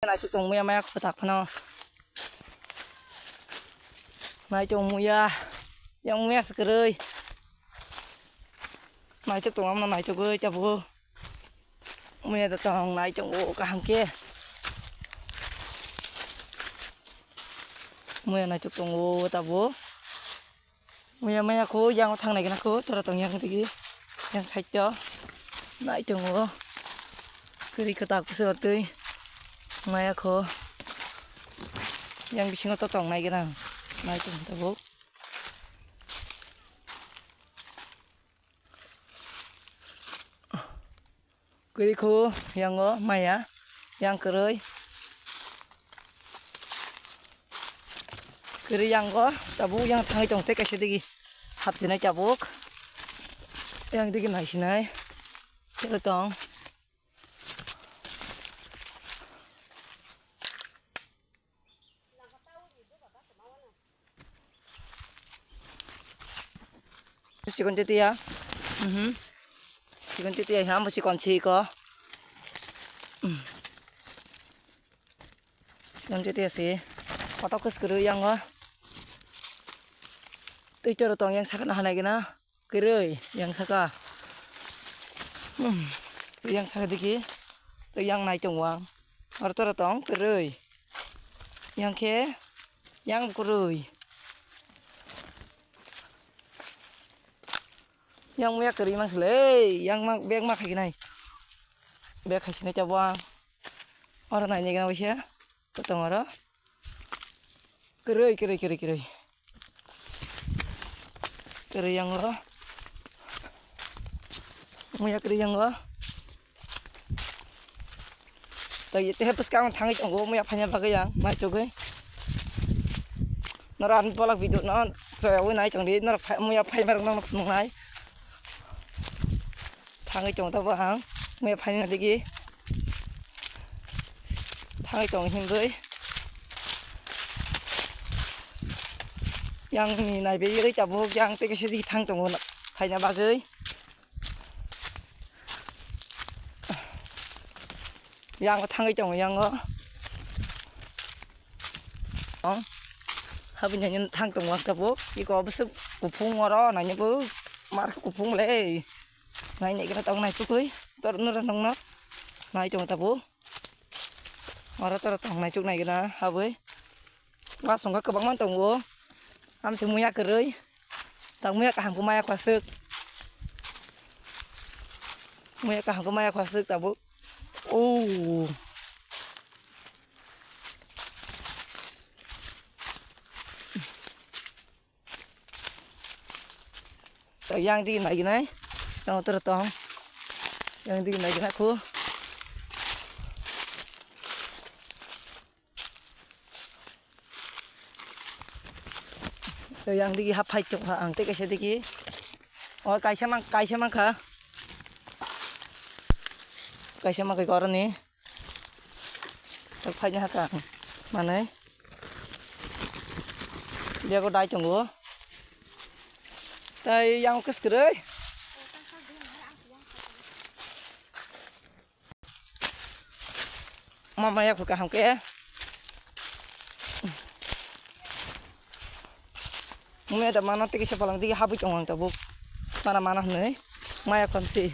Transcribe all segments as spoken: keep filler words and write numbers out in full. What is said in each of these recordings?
Naitok tong muya maya khotak phano. Naitok muya. Yang muya se kwrwi. Naitok tong amno naitogwi tabuk. Muya da tong nai tongo kaham khe. Muya naitok tongo tabuk. Muya maya kho yang thang nai gana kho tora tong yang digi. Yang side o nai tongo. Kwrwi kwtak bwswk twi maya kho. Yang bisingo to tong nai gana nai tong tabuk. Kwrwi kho yango maya, yang kwrwi. Kwrwi yango tabuk yang thangwi tong tei kaisa digi hapchinai tabuk. Yang digi naisinai. Tei tong. Sikon tetia. Mhm. Sikon tetia ha mo sikon siko. Sikon tetia si. Kotok kus kuru yang o. Tei toro tong yang sakna hanai gina. Kwrwi yang saka. Hmm. Yang saka digi. Tei yang nai tong wang. Oro toro tong kwrwi. Yang khe yang kwrwi. Yang muya kwrwi mang sile, yang ma bag ma khai nai. Bag khai sinai tabuk ang. Oro nai ni gana waisa. Tong oro. Kwrwi, kwrwi, kwrwi, kwrwi. Kwrwi yang oro. Muya kwrwi yang o. Tei tei bwskang thangwi tongo muya phaina bagwi ang naichogwi. Norok ani bolak video no chayawui nai tongdi norok muya phai marok nokno phunuknai. Thangwi tong tabuk ang muya phaina digi. Thangwi tong hinwi. Yang ni naibe tabuk yang tei kaisa digi thang tongo phaina bagwi. Yang thangwi tongo yang o. Oh. Habini thang tongo ang tabuk. Iko bwswk kuphung oro nainwi bo mar kuphung le. Nai nai gana tong nai tukui. Tor nura nong no. Nai tongo tabuk. Oro tor tong nai tuk nai gana habwi. Bas wngkha kwbangma tongo. Amse muya kwrwi. Tak muya kaham khe maya khwaswk. Muya kaham khe maya khwaswk tabuk. Oh. Yang digi nai ginai. Yang tor tong. Yang digi nai ginai khu. Yang digi hap phai tong ang tei kaisa digi. O kaisa mang kaisa mang kha. Kaisa mang kai koroni. Tak phai ha ka. Manai. Dia ko dai tongo. Tai yang kes kere. Mama ya ko kaham ke. Mumya da mana tiki sepalang tiki habui tong ang tabuk. Mana mana hwnwi maya khon si.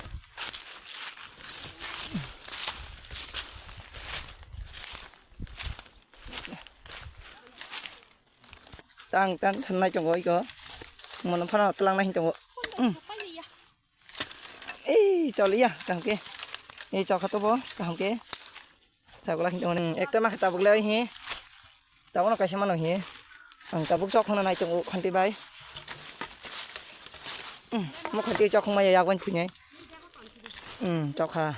Tang tang thanai tongo iko. Mono phano tlang nai tongo. Ei choliya kaham ke. Ei chokha tobo kaham ke. Chagla hin tong ekta ma tabuk le hi. Tabuk no kaisa mano hi. Ang tabuk chok hono nai tongo khanti bai. Mo khanti chok ma ya wan phunyai. Chokha.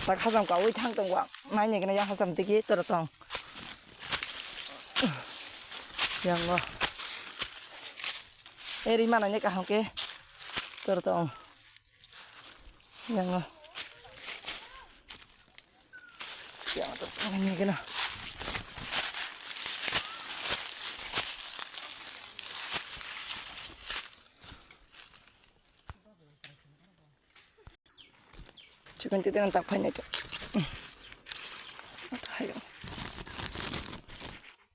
Tak hajam kawi thang tong wa. Nai ne gana ya hajam tiki toro tong. Yang ngo. Eri mana ne kaham ke. Toro tong. Yang ngo. Yang to nai ne gana. Chikon tete nang tak phainai to. Hayo.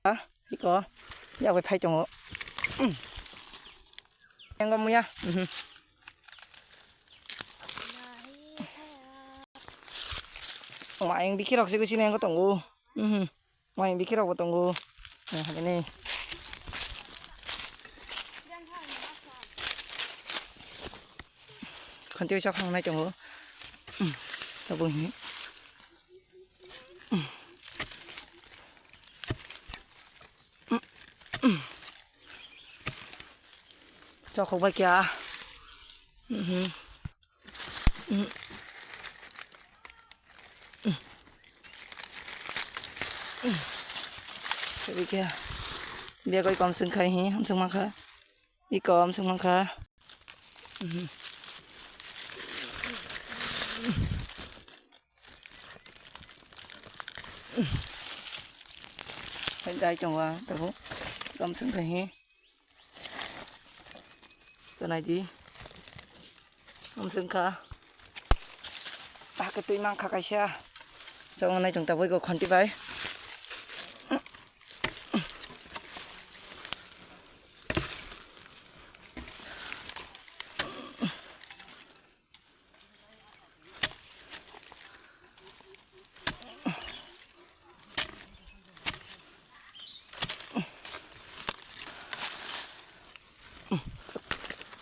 Ah, iko. Ya bai phai tongo. Yang muya. Maing bikirok sih sini yang tongo. Maing bikirok bo tongo. Yang hagani. Khantio chak hangnai tongo. Tabuk hi. Chokhok bai kya. Sabi kya. Biya koi kom sing khai hi, ham sing makha. Iko ham sing makha. Hai dai tongo ang tabuk. Kom sing khai hi. Tonai di. Kom sing kha. Hake twi mang kha kaisa. Chong nai tong tabuk iko khonti bai.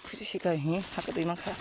Pusi sikai hi hake twi mang kha.